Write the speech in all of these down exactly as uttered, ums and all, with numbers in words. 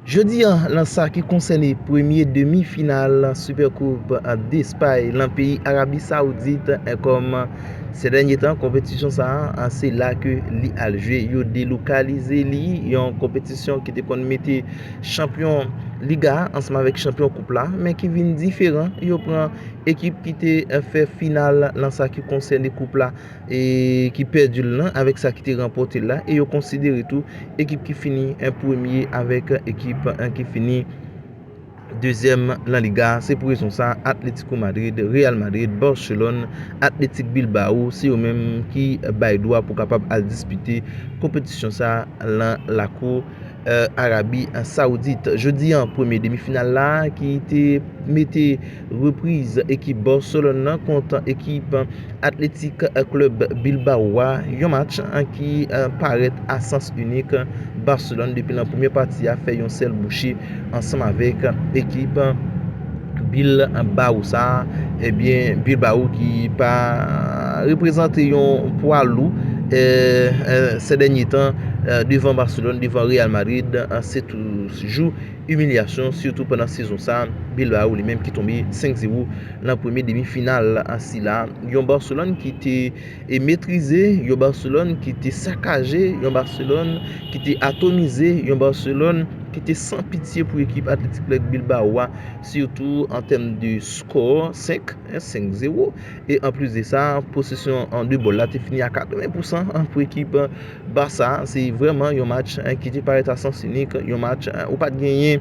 Jodi a, nan sa ki konsène premye demi final Supercoupe d'Espagne nan peyi Arabi Saoudit, kòm sè dènye tan, konpetisyon sa a, se la ke li al jwe. Yo delokalize li, yon konpetisyon ki te konn mete chanpyon Liga a ansanm avèk chanpyon koup la, men ki vin diferan. Yo pran ekip ki te fè final nan sa ki konsène koup la e ki pèdi l lan avèk sa ki te ranpòte l la, e yo konsidere tou ekip ki fini premye avèk ekip ki fini dezyèm nan Liga a. Se pou rezon sa a, Atletico Madrid, Real Madrid, Barcelone, Athletic Bilbao, se yo menm ki bay dwa pou kapab al dispite konpetisyon sa a lan lakou Arabi Saoudit. Jodi a, premye demi final la ki te mete repriz ekip Barcelone nan kont ekip Athletic Club Bilbao a, yon match ki parèt a sans inik. Barcelone, depi nan premye pati a, fè yon sèl bouche ansanm avèk ekip Bilbao sa a. Ebyen, Bilbao ki pa reprezante yon pwa lou sè dènye tan devan Barcelone, devan Real Madrid. Se toujou imilyasyon, sitou pandan sezon sa a. Bilbao li menm ki tonbe senk zewo nan premye demi final sila. Yon Barcelone ki te e metrize, yon Barcelone ki te sakaje, yon Barcelone ki te atomize, yon Barcelone ki te san pitye pou ekip Athletic Club Bilbao a, sitou an tèm de skò, senk, senk zewo. E anplis de sa, posesyon de bòl la te fini a katreven pousan pou ekip Barça. Se vrèman yon match ki te parèt a sans inik, yon match ou pa t genyen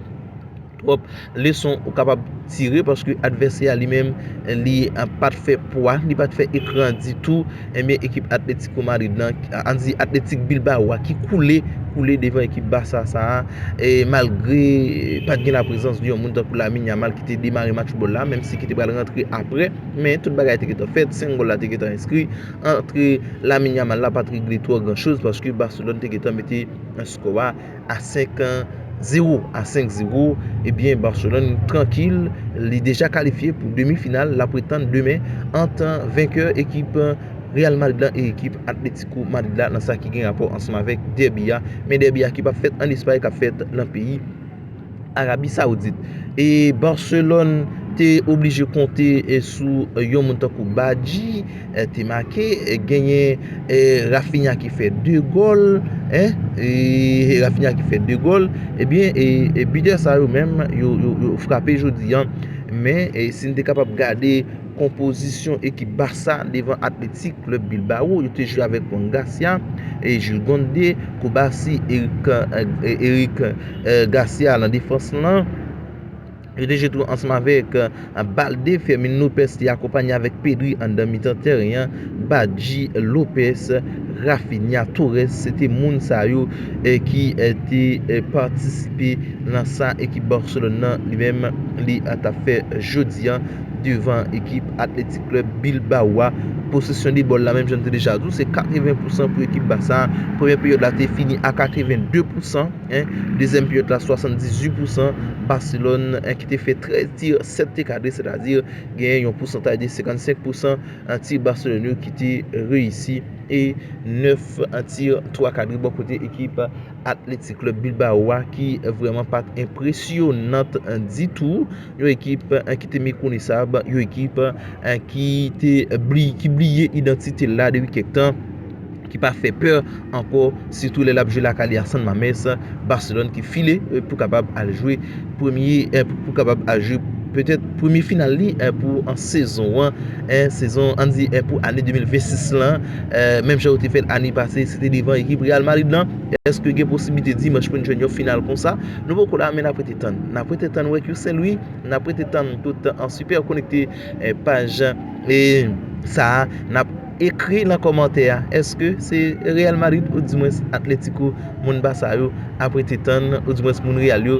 twòp leson ou kapab tire, paske advèsè a li menm, li pa t fè pwa, li pa t fè ekran ditou. Ebyen, ekip Atletico Madrid lan, an di Athletic Bilbao a, ki koule, koule devan ekip Barça sa a. E malgre pa t gen laprezans de yon moun tankou Lamine Yamal ki te demare match foutbòl la, menm si ki te pral rantre apre, men tout bagay te gentan fèt, senk gòl la te gentan enskri. Antre Lamine Yamal la pa t regle twò gran choz, paske Barcelone te gentan mete skò a a senk zewo, a senk zewo. Ebyen, Barcelone trankil, li deja kalifye pou demi final. L ap ret tann demen ant venkè ekip Real Madrid lan e ekip Atletico Madrid la nan sa ki gen rapò ansanm avèk dèbi a. Men dèbi a ki p ap fèt ann Espay, k ap fèt nan peyi Arabi Saoudit. E Barcelone te oblije konte sou yon moun tankou Badji, te make, genyen Raphinha ki fè de gòl, en, Raphinha ki fè de gòl. Ebyen, e bitè sa yo menm, yo, yo, yo frape jodi a. Men si n te kapab gade konpozisyon ekip Barça devan Athletic Club Bilbao, yo te jwe avèk Juan Garcia, e Jules Koundé, Koubasi, Eric, Eric Garcia lan defans lan. Yo te jwe tou ansanm avèk Balde, Fermin Lopez te akonpanye avèk Pedri anndan mitan tèren an, Badji, Lopez, Raphinha, Torres, se te moun sa yo ki te patisipe nan sa ekip Barcelone nan li menm li t ap fè jodi a devan ekip Athletic Club Bilbao a. Posesyon de bòl la, menm jan n te deja di w, se katreven pousan pou ekip Barça. Premyè peryòd la te fini a katreven de pousan, en. Dezyèm peryòd la, swasanndizuit pousan. Barcelone, en, ki te fè trèz ti, sèt te kadre, sètadi genyen yon pousantaj de senkannsenk pousan ti Barcelone yo ki te reyisi e nèf ti twa kadre bò kote ekip Athletic Club Bilbao a, ki vrèman pa t enpresyonant ditou. Yon ekip ki te mekonesab, yon ekip ki te bli-, ki bliye idantite l la depi kèk tan, ki pa fè pè ankò, sitou lè l ap jwe lakay li a San Mamés. Barcelone ki file pou kapab al jwe premye, pou kapab al jwe petèt premye final li pou an sezon an, en, sezon, ann di, en, pou ane de mil vennsis lan. Menm jan yo te fè l ane pase, se te devan ekip Real Madrid lan. Èske gen posiblite dimanch pou n jwenn yon final konsa? Nou poko la, men n ap rete tann. N ap rete tann wè Q Saint Louis, n ap rete tann tout an sipè konekte paj sa a. N ap ekri nan kòmantè a, èske se Real Madrid oudimwens Atletico moun Barça yo ap rete tann, oudimwens moun Real yo